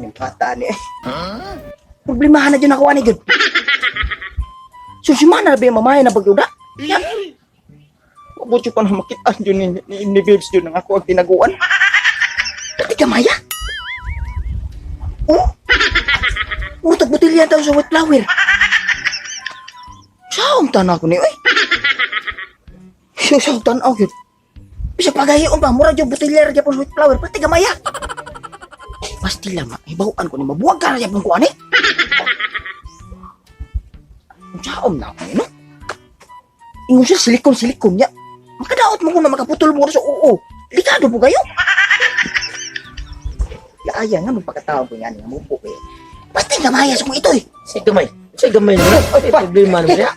Yan yung bata ni. Problemahan na dyan ako ani gyud. So si mana ba yung mamahay na bagduda? Yan. Mabuti pa na makita dyan ni Babes dyan ang ako ang tinaguan. Pati kamaya. Oh! Puro tagbutilya daw sa wet flower. Saan tanaw ko ni oy? Saan tanaw yun? Bisa pagayon ba? Mura dyan butilya ra gyapon sa wet flower. Pati gamaya. Pasti lang, hibawan ko ni mabuwag ka na gyapon ko ani. Saan na ako no? Ingon siya silikon-silikon niya. Makadaot mo ko na makaputol mo sa oo. Likado po kayo. Laaya nga magpakatao ko yan. Nga mupo eh. Pasti gamaya sa kong ito eh. Sige gamay. Sige gamay naman. Ay, problema naman niya.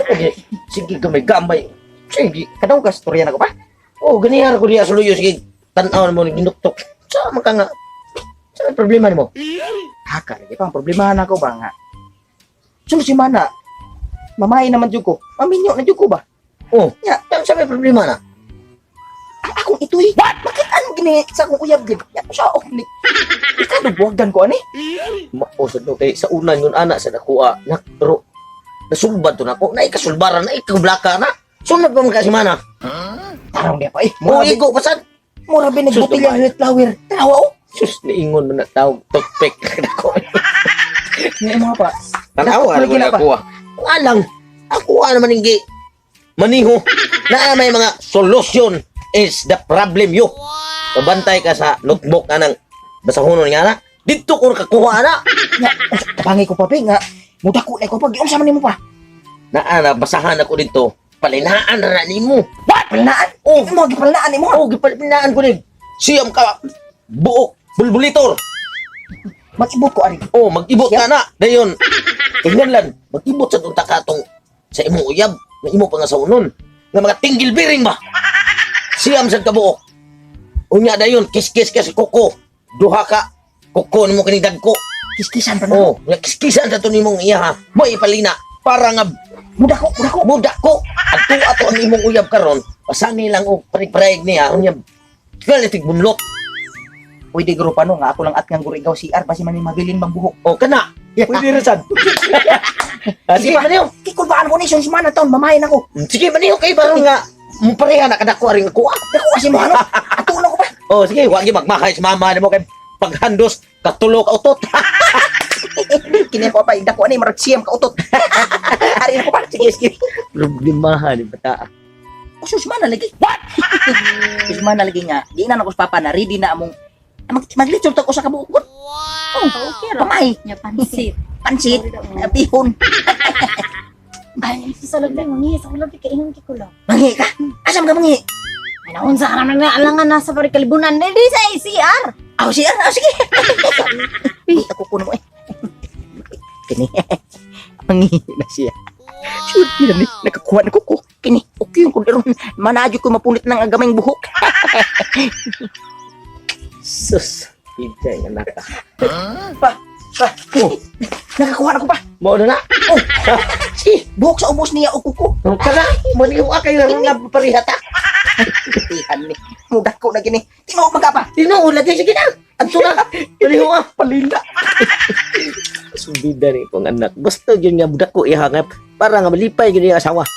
Sige, sige gamay, gamay. Sige. Kadaw ka, storya na ko pa. Oh, ganihar ko diya sa luyo. Sige, tanaw mo, ginuktok. Sama ka nga. Sa may problema nimo? Haka, lagi pa ang problema na ko ba nga. Sunod si Mana, mamahay naman jud ko. Maminyo na jud ko ba? Oh, Ya. sa may problema na. Ah, akong itoy. What? Bakit ano gini sa akong uyab gid? Ya, sa ako ni. Ikaw buwagan ko ani. Mausad no kay sa unan yun ana sa nakuha nak pero nasulbad to nako na ikasulbaran na ikablaka na sunod pa man ka si mana. Tarong niya pa eh. Oh, Mura bi, igo pasad. mura bi nagbutilya Sus, ang wet flower. Tanawa oh. Sus, niingon man na tawag toothpick nako. Nga mga pa. Tanawa Lagi na pa. ako. Alang ako naman hindi maniho na may mga solution is the problem yo. Pabantay ka sa notebook anang basahonon nga na. Dito ko nakakuha na. Nga, tabangi ko pa bi nga. Mudako na ko pag giunsa man nimo pa. Naa na basahan ako dito. Palinaan na na nimo. What? Palinaan? Oh. Mo gipalinaan nimo. Oh, gipalinaan ko ni. Siyam ka buok bulbulitor. Mag-ibot ko ari. Oh, mag-ibot ka na. Dayon. Tingnan lang, mag-ibot sa tunta ka tong sa imong uyab, nga imo pa nga sa unon. Nga mga tinggil biring ba? Siyam sad ka buok. Unya dayon, kiskis ka sa kuko. Duha ka kuko nimo kini dagko. Kiskisan pa na. Oh, nga kiskisan sa to nimong iya ha. Mo ipalina para nga Mudako, mudako. muda ko. Adto ato ang imong uyab karon. Pasani lang og pare-pareg niya unya. Galitig bunlot. Pwede guro pa no nga ako lang at ngang guro ikaw CR basi man may mabilin bang buhok. O kana. Pwede ra sad. Ah, sige, maniho. Kikulbaan ko ni sun mana taon mamahin ako. Sige, maniho kay baron nga pareha na kadako aring ako. Ah. Dako kasi mo ano? Ato na ko pa. Oh, sige, wag gyud magmahay sa mama nimo kay paghandos katulo ka utot. Kini ko pa dako ani marag siyam ka utot. Ari na ko pa. Sige, sige. Problemahan ni bata. O sus mana lagi. What? Sus mana lagi nga. Di na ako sa papa na ready na among maglitsor ta ko sa kabuokon. Wow. Oh, okay ra. Pamay, Nya pansit. pansit, bihon. Ay, sa lagdag mangi sa ulo kay ingon kay kulo. Mangi ka. Asam ka mangi? Ay naunsa ka naman nga alangan nasa pari kalibunan dili sa ACR. Aw siya, aw sige. Uy, ako kuno mo eh. Kini. Mangi na siya. Shoot, yun ni nakakuha na ko. Kini, okay yung kung manadyo ko mapunit ng agamay buhok. Sus, hijay nga naka. Pa, pa. Oh, nakakuha na ko pa. Mao na na. Oh. Si, buhok sa ubos niya o kuko. Oh, kana, maniho ka kayo nga pareha ta. Tihan ni. Mudak ko na gini. Tinuod man ka pa. Tinuod lagi sige na. Adto na. Maniho ka. Palila. Subida ni kong anak. Gusto gyud nga budak ko iha nga para nga malipay gyud yung asawa.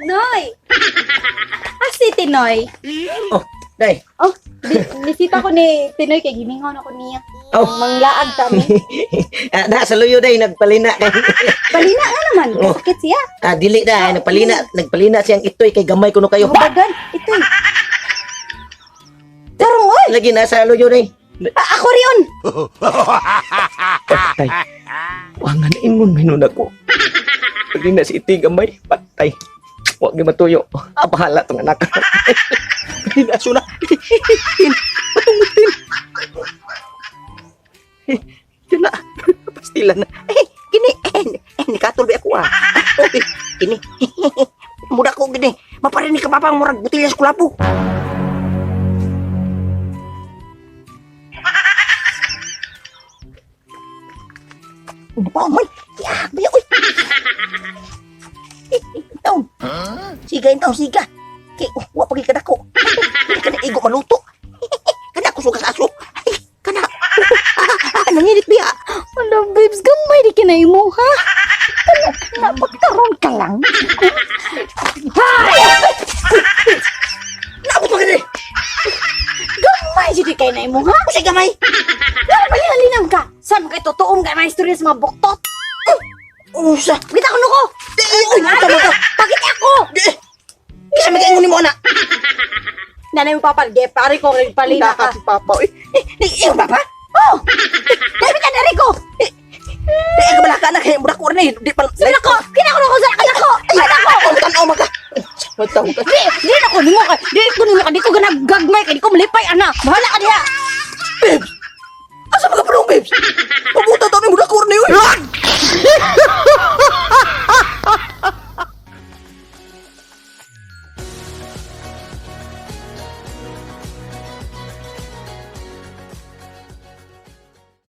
Noy. Ah, si Tinoy. Oh, day. Oh, bisita ko ni Tinoy kay gimingon ako niya. Oh. Manglaag ta mi. Ah, na sa luyo day nagpalina kay. Palina nga naman, Oh. sakit siya. Ah, dili na nagpalina, nagpalina siyang itoy kay gamay kuno kayo. Bagan, itoy. Tarong oy, Lagi na sa luyo day. Ah, ako riyon. Patay. Wangan ingon minun ako. Palina si itoy gamay, patay. Wa gyud matuyo. Ah, bahala tong anak. Palila suna. Patungutin. Yan na. Pastila na. Eh, kini. Eh, eh, nikatol ba ako ah. Eh, kini. Muda ko gini. Maparinig ka papang murag butilya sa kulapo. Ano pa, may? Yak, ba uy. Eh, eh, taon. Siga yung taon, siga. Kay, oh, wa pa kay kadako. Dili ka na igo maluto. Kana ko sugas aso. Ay, kana. kay na imo, ha? Usay gamay. Lalo palinalinam ka. Saan mo kay totoo kay mga istorya sa mga buktot? Usa. Kita ko nuko. Di, uy, tama ka. Pakita ako. Di. Kisa may kaingon nimo ana. Nanay mo papalge, pare ko rin palina ka. Ka si papa. Uy, eh, di iyo papa. Oh! Dami ka na ko. Di ay kabalaka na kay mura ko ni. Di pa. Sabi ko, kita ko nuko sa anak ko. Ay, nako. Ang tan-aw man ka. Mataw ka. Di, di na ko nimo ka. Di ko nimo ka, di ko ganag gagmay kay di ko malipay ana. Bahala ka diha. Babes. Asa mga pulong, babes? Pabuta to ni mura ko ni. Uy.